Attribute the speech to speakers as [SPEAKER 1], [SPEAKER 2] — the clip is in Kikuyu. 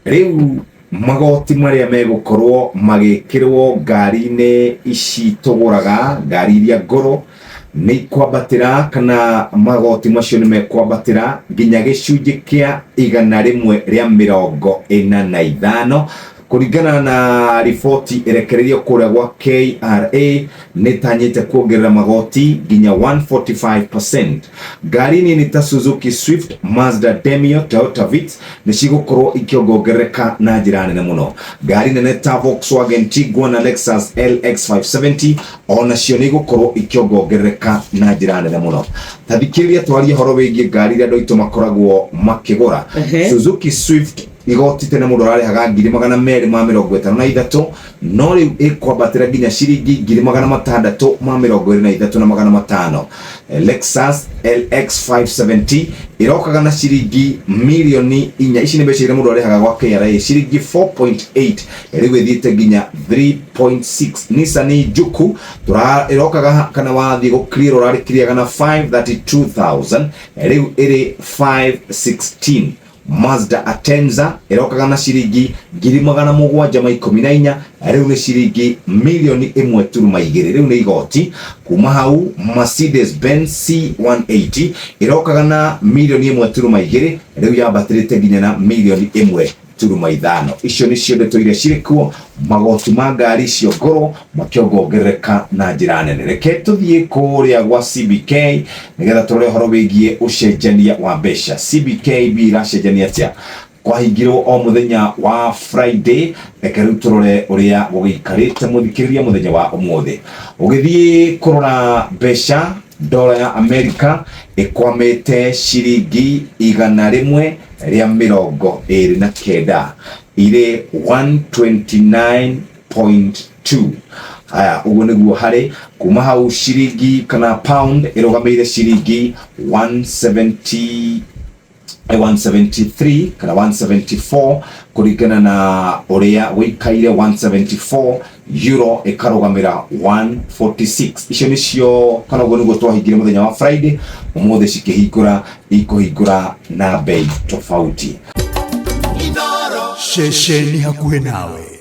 [SPEAKER 1] Rĩu magoti marĩa megũkorwo magĩkĩrwo ngari-inĩ ici tũgũraga, ngari iria ngũrũ, nĩ ikwambatĩra kana magoti macio nĩ mekwambatĩra nginya gĩcunjĩ kĩa 145 kũringana na riboti ĩrekereirio kũrĩa gwa KRA nĩ tanyĩte kuongerera magoti nginya 145%. Ngari nini ta Suzuki Swift, Mazda Demio, Toyota Vitz nĩ cigũkorwo ikĩongongerereka na njĩra nene mũno. Ngari nene ta Volkswagen Tiguan na Lexus LX 570 onacio nĩ igũkorwo ikĩongongerereka na njĩra nene mũno. Ta thikĩrĩria twarie ũhoro wĩgiĩ ngari iria andũ aitũ makoragwo makĩgũra. Suzuki Swift igoti tene mũndũ ararĩhaga 253,000 no rĩu ĩkwambatĩra nginya ciringi 623,500. Lexus LX 570 ĩrokaga na ciringi mirioni 4, ici nĩ mbeca iria mũndũ arĩhaga gwa KRA, ciringi 4.8, rĩu ĩthiĩte nginya 3.6. Nissan Juke ĩrokaga kana wathiĩ gũ clear ũrarĩ na 532,000, rĩu ĩrĩ 516. Mazda Atenza ĩrokaga na ciringi 714,000, rĩu nĩ ciringi mirioni 1.2, rĩu nĩ igoti. Kuma hau Mercedes Benz C180 ĩrokaga na mirioni 1.2, rĩu yambatĩrĩte nginya na mirioni 1.5. Icio nĩcio ndeto iria cirĩ kuo, magoti ma ngari icio ngũrũ makĩongongerereka na njĩra nene. Reke tũthiĩ kũrĩa gwa CBK nĩgetha tũrore ũhoro wĩgiĩ ũcenjania wa mbeca. CBK B iracenjania atĩa? Kwahingirwo o mũthenya wa Friday. Reke rĩu tũrore ũrĩa gũgĩikarĩte mũthikĩrĩria mũthenya wa ũmũthĩ. Ũgĩthiĩ kũrora mbeca, dola ya Amerika ĩkwamĩte ciringi 129, irĩ 129.2. Haya, ũguo nĩguo harĩ. Kuma hau ciringi kana pound ĩrũgamĩire ciringi 170 173 kana 174 kũringana na ũrĩa gũikaire 174. Euro ĩkarũgamĩra 146. Icio nĩcio kana ũguo nĩguo twahingire mũthenya wa Friday. Ũmũthĩ cikĩhingũra ikũhingũra na bei tofauti.
[SPEAKER 2] Ceceni hakuhĩ nawe.